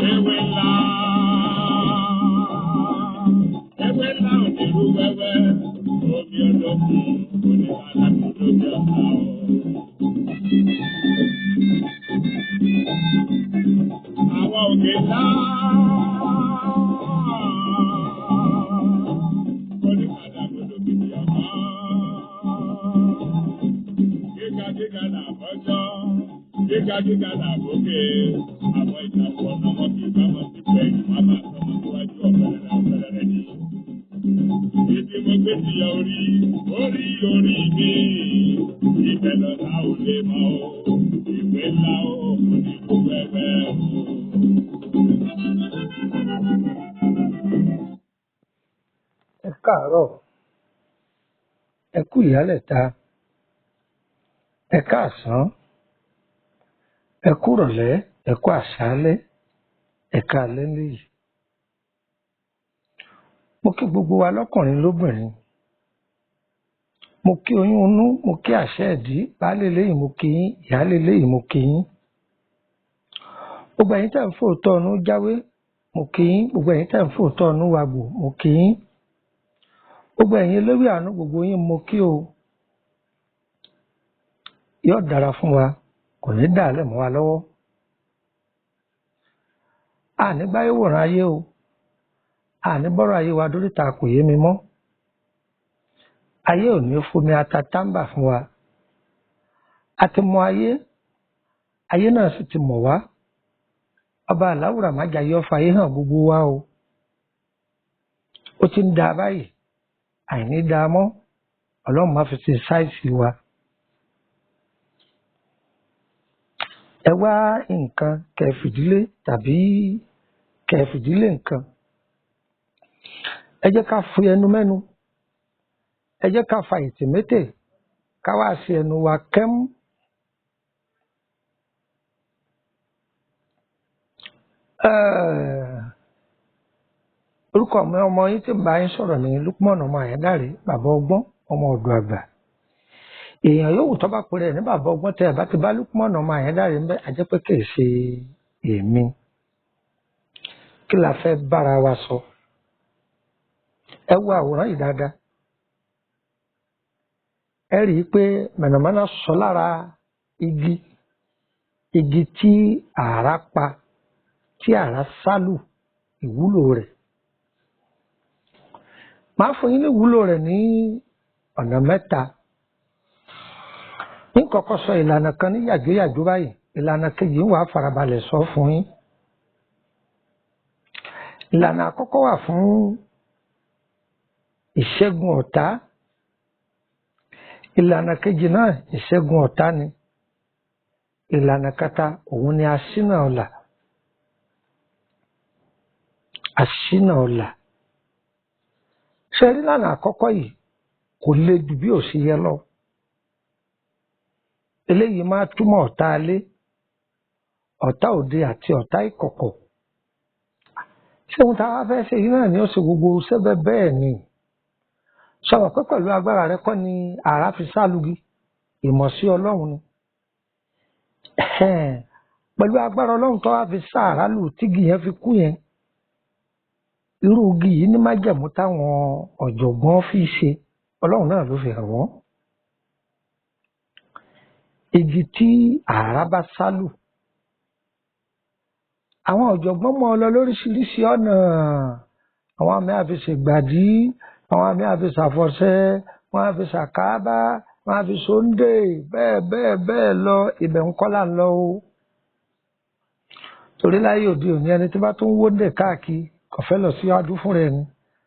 Ewé ńlá, ewé ńlá ò ní rú wẹ́wẹ́, omi olókun kò ní alákòóso bí ọ̀tá o. Àwọn òkè ńlá kò ní alákòóso bí ọ̀tá. Gíga gíga là bọ́jọ́, gíga gíga là bókè, àwọn ìtàkùn ọ̀nà wọn kì í bá wọn sí pẹ̀lú, wọn máa sọ wọn síwájú ọ̀pẹ̀lẹ̀rẹ̀ ọ̀pẹ̀lẹ̀rẹ̀ ni. Ibi mo gbé ti yọ orí, orí orí mi, ibẹ̀ lọ́la ò lè mọ̀ o, ìwé ńlá o, kò ní kú wẹ́wẹ́ o. Ẹ káàárọ̀, ẹ kú ìyálẹ̀ta, ẹ káàsán, ẹ kú ìrọ̀lẹ́, ẹ kú àṣálẹ́, ẹ káalẹ́ léyìí. Mo kí gbogbo wa lọ́kùnrin lóbìnrin. Mo kí oyún inú, mo kí àṣẹ ìdí, baálé léyìí mo kí yín, ìyáálé léyìí mo kí yín. Gbogbo ẹ̀yin tẹ́ ń fòótọ́ ọnú jáwé, mo kí yín. Gbogbo ẹ̀yin tẹ́ ń fòótọ́ ọnú wagbò, mo kí yín. Gbogbo ẹ̀yin eléwé àánú, gbogbo yín mo kí o. Yóò dára fún wa, kò ní dàálẹ̀ mọ́ wa lọ́wọ́. Àní gbáyé wòran ayé o. Àní bọ́rọ̀ ayé wa dóríta kò yé mi mọ́. Ayé ò ní fomi ata táǹbà fún wa. A ti mọ ayé, ayé náà sì ti mọ̀ wá. Ọba Aláwùrà májàyé ọfà ayé hàn gbogbo wa o. Ó ti ń da báyìí, àìní da mọ́, Ọlọ́run má fi ṣe sáìsì wa. Ẹ wá nǹkan kẹ́ fìdílé tàbí kẹ́ fìdílé nǹkan. Ẹ jẹ́ ká fi ẹnu mẹ́nu. Ẹ jẹ́ ká fa ìtìmétè ká wá sí ẹnu wa kẹ́mú. Orúkọ mi ọmọ yín tí ń bá yín sọ̀rọ̀ ní Lukman ọmọ Àyándáré, bàbá ọgbọ́n, ọmọ ọ̀dọ̀ àgbà. Èèyàn yòówù tó bá pèrè ní bàbá ọgbọ́n tẹ́ ẹ bá ti bá Lukman ọmọ Àyándáré ń bẹ́, a jẹ́ pé kì í ṣe èmi. Kí la fẹ́ bára wa sọ? Ẹ wo àwòrán yìí dáadáa. Ẹ rí i pé mọ̀nàmọ́ná sọ lára igi, igi tí àrá pa, tí àrá sálù ìwúlò rẹ̀. Màá fún yín ní ìwúlò rẹ̀ ní ọ̀nà mẹ́ta. Ní kọ́kọ́ sọ ìlànà kan ní yàjóyàjó báyìí, ìlànà kejì ń wà farabalẹ̀ sọ fún yín. Ìlànà àkọ́kọ́ wà fún ìṣẹ́gun ọ̀tá. Ìlànà kejì náà ìṣẹ́gun ọ̀tá ni. Ìlànà kẹta òun ni aṣínà ọlà. Aṣínà ọlà. Ṣé rí ìlànà àkọ́kọ́ yìí kò le jù bí ò ṣe yẹ lọ. Eléyìí máa túmọ̀ ọ̀tá alé, ọ̀tá òde àti ọ̀tá ìkọ̀kọ̀. Ṣé ohun tá a wá fẹ́ ṣe yìí náà ni ó ṣe gbogbo sẹ́bẹ̀ bẹ́ẹ̀ ni? Sọ̀rọ̀ pé pẹ̀lú agbára rẹ kọ́ ni àrá fi sálùgì, ìmọ̀ sí Ọlọ́run ni. Pẹ̀lú agbára Ọlọ́run tó wá fi sá àrá lù tígi yẹn fi kú yẹn. Irú igi yìí ní májẹ̀mú táwọn ọ̀jọ̀gbọ́n fi ṣe, Ọlọ́run náà ló fi hàn wọ́n. Igi tí àrá bá sálù. Àwọn ọ̀jọ̀gbọ́n mọ́ ọ lọ lóríṣiríṣi ọ̀nà. Àwọn àmì àfi ṣègbàdí, àwọn àmì àfi ṣàfọ̀ṣẹ, wọ́n á fi ṣàkáábá, wọ́n á fi ṣóńdè, bẹ́ẹ̀ bẹ́ẹ̀ bẹ́ẹ̀ lọ. Ibẹ̀ ń kọ́ là ń lọ o. Torí láyé òde òní ẹni tí bá tún ń wóńdè káàkiri kò fẹ́ lọ síwájú fúnra ẹni.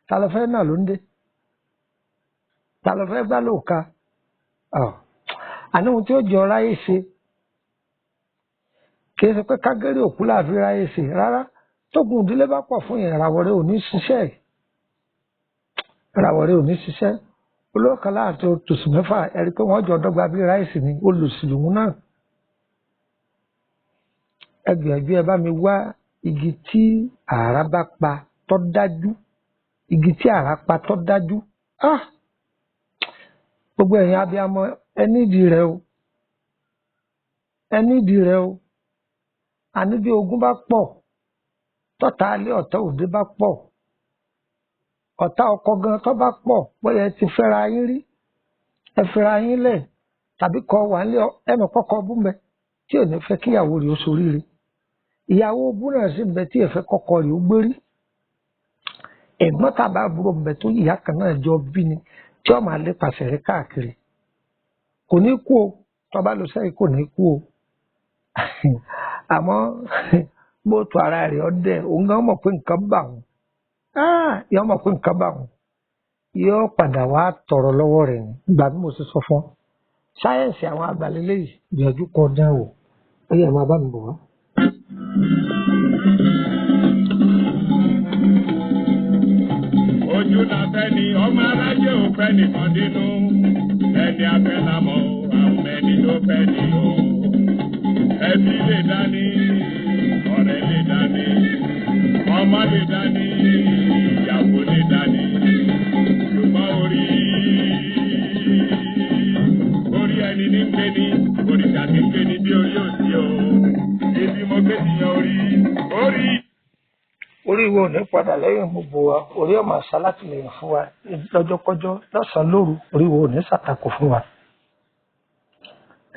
Ta ló fẹ́ náà ló ń dé? Ta ló fẹ́ gbá lóòka? Àní ohun tí ó jọ ráyè ṣe kì í ṣe pé kágẹ́rì òkú láàfin ráyè ṣe rárá. Tógun ìdílé bá pọ̀ fún ìràwọ̀ rẹ̀ ò ní ṣiṣẹ́. Ìràwọ̀ rẹ̀ ò ní ṣiṣẹ́. Olóòkan láàtò tòṣù mẹ́fà, ẹ̀rí pé wọ́n jọ dọ́gba bí ráìsì ni, olùsìlùmù náà. Ẹ gbìyànjú ẹ bá mi wá igi tí àrá bá pa tó dájú, igi tí àrá pa tó dájú. Ah! Gbogbo ẹ̀yin abiyamọ, ẹ nídìí rẹ̀ o, ẹ nídìí rẹ̀ o. Àní bí ogun bá pọ̀, tọ́ta alẹ́ ọ̀tá òde bá pọ̀, ọ̀tá ọkọ gan tó bá pọ̀, bóyá ẹ ti fẹ́ra yín rí, ẹ fẹ́ra yín lẹ̀, tàbí kọ wà nílé ẹ mọ̀ kọ́kọ́ bú mẹ́ tí ò ní fẹ́ kíyàwó rẹ̀ ó soríire. Ìyàwó bú náà sì bẹ tí ẹ fẹ́ kọ́kọ́ rẹ̀ ó gbérí. Ẹ̀gbọ́n tàbí àbúrò bẹ tó ìyá kan náà jọ bí ni tí ó máa lépa rẹ̀ káàkiri. Kò ní kú o, tó bá lọ sẹ́yìn kò ní kú o. Àmọ́ bó tu ara rẹ̀ ọdẹ, òun gan mọ̀ pé nǹkan bà wọ́n. Yóò mọ̀ pé nǹkan bà wọ́n. Yóò padà wá tọrọ lọ́wọ́ rẹ̀ ni. Ìgbà bí mo ṣe sọ fún ọ. Sáyẹ̀nsì àwọn àgbàlélẹ̀ yìí gbìyànjú kọ dán wò. Ó yẹ máa bá mi bọ̀ wá. Ojú la fẹ́ ni ọmọ aráyé ò fẹ́ nìkan dínú. Ẹni afẹ́ la mọ̀, àwọn ẹni ló fẹ́ ni o. Ẹbí lè dání, ọ̀rẹ́ lè dání, ọmọ lè dání, ìyàwó lè dání. Ṣùgbọ́n orí orí ẹni ní ń gbé ní, òrìṣà ní ń gbé ní bí orí òsì o. Ibi mo gbé ti yan orí, orí. Orí wo ò ní padà lẹ́yìn gbogbo wa, orí ọmọ àṣà látìlẹ́yìn fún wa lọ́jọ́kọ́jọ́, lọ́sàn-án lóru, orí wo ò ní ṣàtakò fún wa.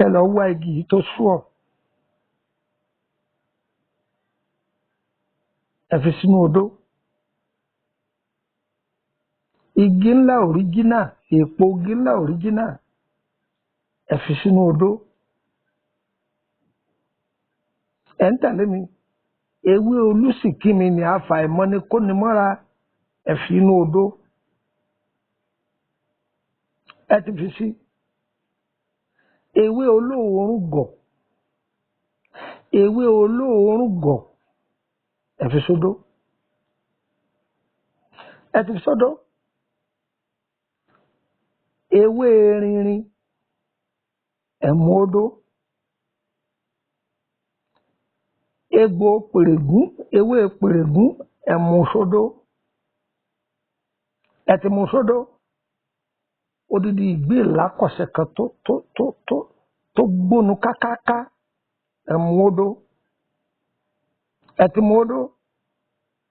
Ẹ lọ wá igi yìí tó sú ọ, ẹ fi sínú odó. Igi ńlá òríjínà, èèpo igi ńlá òríjínà, ẹ fi sínú odó. Ẹ ń tẹ̀lé mi. Ewé olùsìnkíni ni àfàìmọ̀ ni kò ní mọ́ra, ẹ fi inú odó. Ẹ ti fi sí. Ewé olóòórùn gọ̀, ewé olóòórùn gọ̀, ẹ fi sódó. Ẹ ti fi sódó. Ewé rinrin, ẹ mú odó. Egbò pèrègún, ewé pèrègún, ẹ mú sódó. Ẹ ti mú sódó. Odidi ìgbín ìlákọ̀sẹ̀ kan tó tó tó tó tó gbónu kákáká, ẹ mú odó. Ẹ ti mú odó.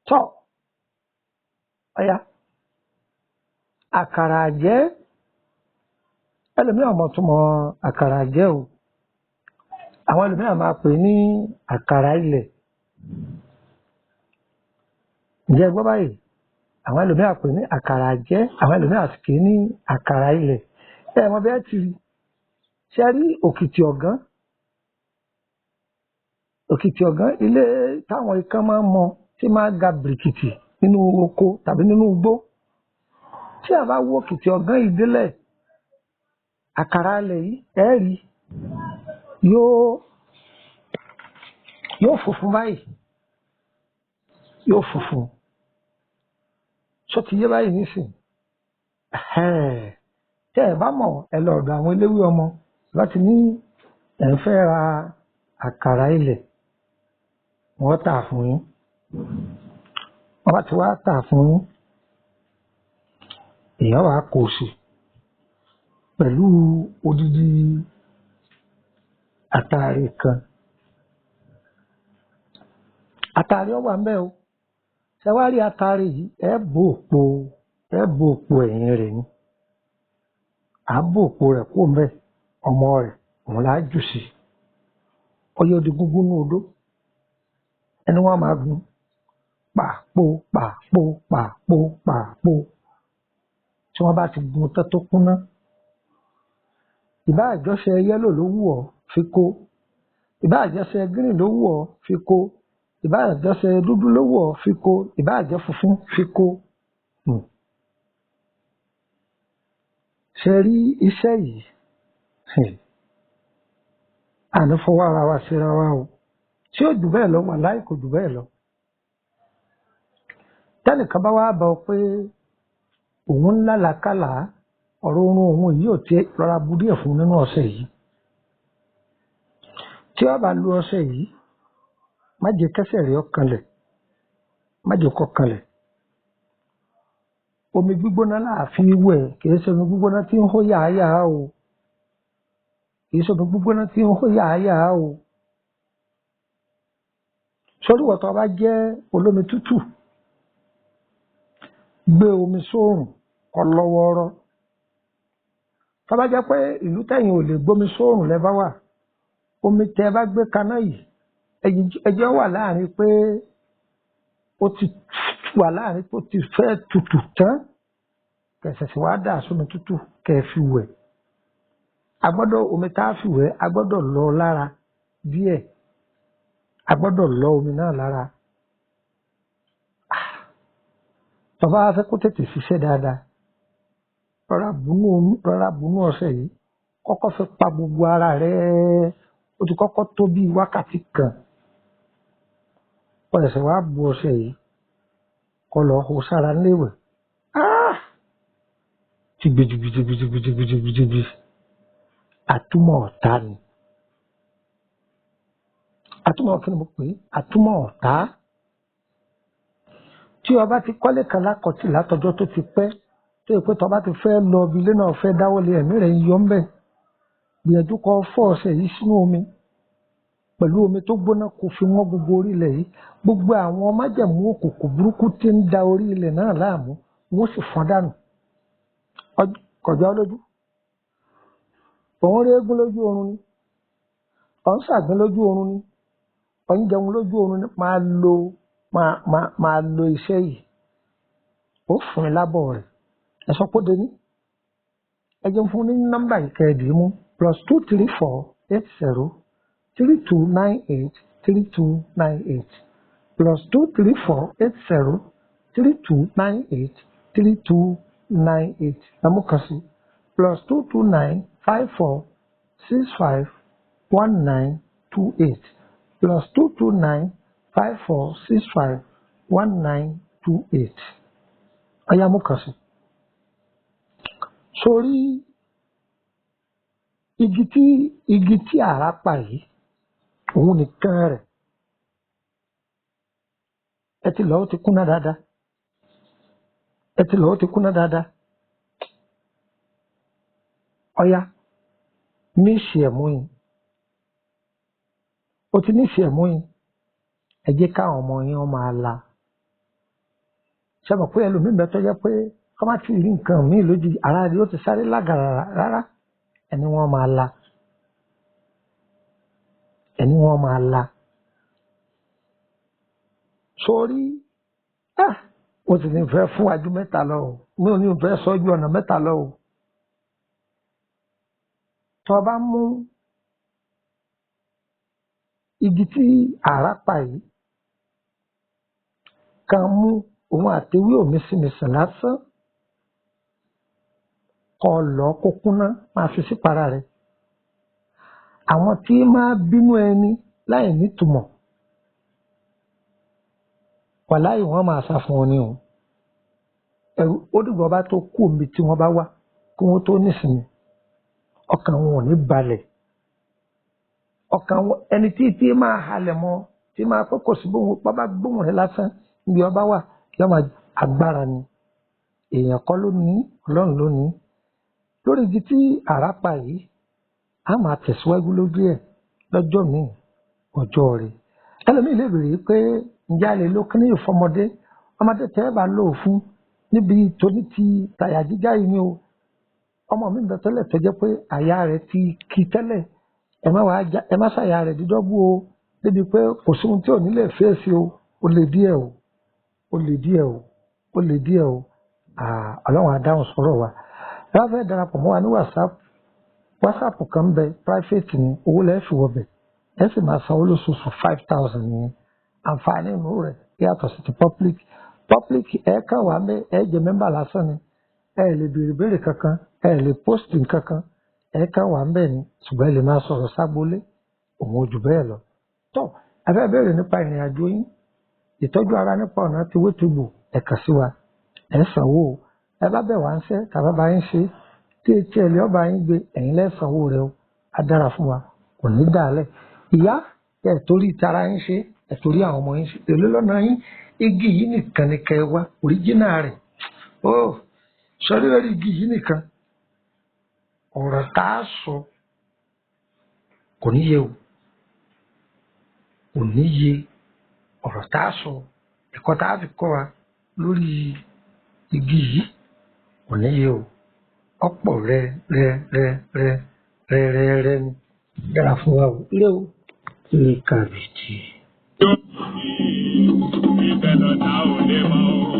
Tọ́ ọ̀ya. Àkàrà àjẹ́, ẹlòmíràn mọ̀ túmọ̀ àkàrà àjẹ́ o. Àwọn ẹlòmíràn máa pè ní àkàrà ilẹ̀. Ǹjẹ́ ẹ gbọ́ báyìí? Àwọn ẹlòmíràn pè ní àkàrà àjẹ́, àwọn ẹlòmíràn sì pè ní àkàrà ilẹ̀. Ẹ mọ bí ẹ ti rí. Ṣé rí òkìtì ọ̀gán? Òkìtì ọ̀gán, ilé táwọn ikán máa ń mọ tí máa ń ga bìrìkìtì nínú oko tàbí nínú igbó. Tí a bá wo òkìtì ọ̀gán yìí délẹ̀, àkàrà ilẹ̀ yìí, ẹ rí, yóò funfun báyìí, yóò funfun. Ṣó ti yé báyìí nísìnyí? Tẹ́ ẹ bá mọ̀, ẹ lọ ọ̀dọ̀ àwọn eléwé ọmọ láti ní ẹ̀ ń fẹ́ ra àkàrà ilẹ̀, wọ́n tà fún yín. Wọ́n bá ti wá tà fún yín, èèyàn wàá kó o sí pẹ̀lú odidi àtàrí kan. Àtàrí ọwà ń bẹ o. Ṣé wàá rí àtàrí yìí? Ẹ bò òpó, ẹ bò òpó ẹ̀yìn rẹ̀ ni. À bò òpó rẹ̀ kó ń bẹ, ọmọ rẹ̀ òun là á jù sí. Ọyọ́ di gúngún ní odó. Ẹni wọ́n máa gun pàpò pàpò pàpò pàpò. Tí wọ́n bá ti gun tán tó kúnná. Ìbá àjọṣe yẹ́lò ló wù ọ́ fi kó. Ìbá àjọṣe gírìn ló wù ọ́ fi kó. Ìbá àjọṣe dúdú ló wù ọ́ fi kó. Ìbá àjẹ funfun fi kó. Ṣé rí iṣẹ́ yìí? Àní fọwọ́ ara wa síra wa o. Tí ó jù bẹ́ẹ̀ lọ, wàláì kò jù bẹ́ẹ̀ lọ. Tẹ́nìkan bá wá bá ọ pé Òun ń lálàákàlà ọ̀rọ̀ oorun òun yìí ò tiẹ̀ rọra bu díẹ̀ fún nínú ọṣẹ yìí. Tí ó bá lu ọṣẹ yìí, má jẹ́ kẹ́sẹ̀ rẹ̀ ó kanlẹ̀, má jẹ́ kó kanlẹ̀. Omi gbígbóná láàfin wẹ̀, kì í ṣe omi gbígbóná tí ń hó yàáyàá o, kì í ṣe omi gbígbóná tí ń hó yàáyàá o. Sórí ìwọ tó bá jẹ́ olómi tútù, gbé omi sóòrùn kó lọ́wọ́ọ́rọ́. Tó bá jẹ́ pé ìlú tẹ̀yìn ò lè gbómi sóòrùn lẹ bá wà, omi tẹ́ bá gbé kaná yìí, ẹjẹ́ wà láàrin pé ó ti wà láàrin pé ó ti fẹ́ tutù tán, kẹsẹ̀sì wàá dà sómi tútù kẹ́ fi wẹ̀. A gbọ́dọ̀ omi tá a fi wẹ̀, a gbọ́dọ̀ lọ lára díẹ̀, a gbọ́dọ̀ lọ omi náà lára. Tó bá fẹ́ kó tètè ṣiṣẹ́ dáadáa, rọra bùnú ọṣẹ yìí, kọ́kọ́ fi pa gbogbo ara rẹ̀. Ó ti kọ́kọ́ tó bí wákàtí kan, ó ṣẹ̀ṣẹ̀ wá bu ọṣẹ yìí kó lọ hó sára léwẹ̀. Jìgbìjìgbìjìgbìjìgbìjìgbìjìgbì, àtúmọ̀ ọ̀tá ni. Àtúmọ̀ kí ni mo pè é? Àtúmọ̀ ọ̀tá. Tí o bá ti kọ́lé kan lákọ̀tì látọjọ́ tó ti pẹ́, tó yẹ pé tó bá ti fẹ́ lọ ibi ilé náà fẹ́ dáwọ́lé ẹ̀mí rẹ̀ ń yọ ń bẹ̀, gbìyànjú kó fọ́ ọṣẹ yìí sínú omi pẹ̀lú omi tó gbóná, kó fi wọ́n gbogbo orí ilẹ̀ yìí. Gbogbo àwọn májẹ̀mú òkùnkùn burúkú tí ń da orí ilẹ̀ náà láàmú, wọ́n sì fọ́n dànù. Kọjá lójú. Òun rí eégún lójú oorun ni, òun ṣàgbín lójú oorun ni, òun jẹun lójú oorun ni. Máa lo iṣẹ́ yìí, ó fún mi lábọ̀ rẹ̀. Ẹ sọ pé dení, ẹ jẹun fún ní nọ́mbà ìkẹẹ̀dì mú: +234 80 32 98 32 98, +234 80 32 98 32 98. Ẹmú kan sí: +229 54 65 19 28, +229 54 65 19 28. Ọyá, mú kan sí. Sórí igi tí àrá pa yìí, òun nìkan rẹ̀ ẹ ti lọ, ó ti kúnná dáadáa. Ẹ ti lọ, ó ti kúnná dáadáa. Ọyá, míìsì ẹ̀ mú yín, ó ti níìsì ẹ̀ mú yín. Ẹ jẹ́ káwọn ọmọ yín wọ́n máa la. Ṣé mọ̀ pé ẹlòmíì bẹ tó jẹ́ pé kọ́ má ti rí nǹkan míì lójijì, ara rẹ̀ ó ti sáré lágara? Rárá, ẹni wọ́n máa la, ẹni wọ́n máa la. Sórí mo sì ní fẹ́ fún wájú mẹ́ta lọ o, mi ò ní fẹ́ sọ ju ọ̀nà mẹ́ta lọ o. Tó o bá mú igi tí àrá pa yìí kan, mú òun àtewé òmísìmísìn lásán, kó lọ kó kúnná, máa fi sípara rẹ̀. Àwọn tí máa bínú ẹni láì nítumọ̀, wàláì, wọ́n máa sá fún ọ ní o. Ẹ̀rù ó dìgbà ọba tó kú omi tí wọ́n bá wá kí wọ́n tó nísìnyí, ọkàn wọn ò ní balẹ̀. Ọkàn wọn, ẹni tí tí máa halẹ̀ mọ́, tí máa pẹ́ kò sí bóun bá gbóhùn rẹ̀ lásán níbi ọba wà, yóò máa agbára ni. Èèyàn kọ́ ló ní, Ọlọ́run ló ní. Lórí igi tí àrá pa yìí, a máa tẹ̀síwájú lójú ẹ̀ lọ́jọ́ míì, ọjọ́ rẹ̀. Ẹlòmíì lè béèrè pé ǹjẹ́ a lè lo kíní ìfọmọdé? Ọmọdé tẹ́ ẹ bá lò ó fún níbi tóní ti tàyà jíjá yìí ni o. Ọmọ mi bẹ tẹ́lẹ̀ tó jẹ́ pé àyà rẹ̀ ti kí tẹ́lẹ̀, ẹ má wàá já, ẹ má ṣàyà rẹ̀ dídọ́gbù o, débi pé kò sí ohun tí ò ní lè fèsì o. Ó lè díẹ̀ o, ó lè díẹ̀ o, ó lè díẹ̀ o. Ọlọ́run á dáhùn sọ̀rọ̀ wa. Ẹ bá fẹ́ darapọ̀ mọ́ wa ní WhatsApp, WhatsApp kan ń bẹ, private ni, owó lẹ́ẹ̀ fi wọbẹ̀, ẹ sì máa sanwó lóṣooṣù, 5,000 nìyẹn. Àǹfààní inú rẹ̀ yàtọ̀ sí ti public. Public, ẹ kàn wá mẹ́, ẹ jẹ́ member lásán ni, ẹ lè béèrè béèrè kankan, ẹ lè post nǹkankan, ẹ kàn wá ń bẹ̀ ni, ṣùgbọ́n ẹ lè máa sọ̀rọ̀ ságbólé, òun ò jù bẹ́ẹ̀ lọ. Tó ẹ fẹ́ béèrè nípa ìrìn àjò yín, ìtọ́jú ara nípa ọ̀nà tiwétegbò, ẹ kàn sí wa. Ẹ sanwó o. Ẹ bá bẹ̀ wá ń ṣẹ́ tàbá bá yín ṣe tí etí ẹ̀ lé ọba yín gbé, ẹ̀yin lẹ́sànwó rẹ o. Á dára fún wa, kò ní dàálẹ̀. Ìyá ẹ̀ torí tara yín ṣe, ẹ̀ torí àwọn ọmọ yín ṣe, èló lọ́nà yín? Igi yìí nìkan ni kẹ́ ẹ wá òríjínà rẹ̀. Ó sọrí lórí igi yìí nìkan, ọ̀rọ̀ tá a sọ kò ní yé o, kò ní yé. Ọ̀rọ̀ tá a sọ, ẹ̀kọ́ tá a fi kọ́ wa lórí igi yìí kò ní yé o. Ọ̀pọ̀ rẹ rẹ rẹ rẹ rẹ rẹ rẹ ni dára fún wa o. Ilé o, ilé kàbìtì. Ibẹ̀ lọ́tà ò lè mọ́ o.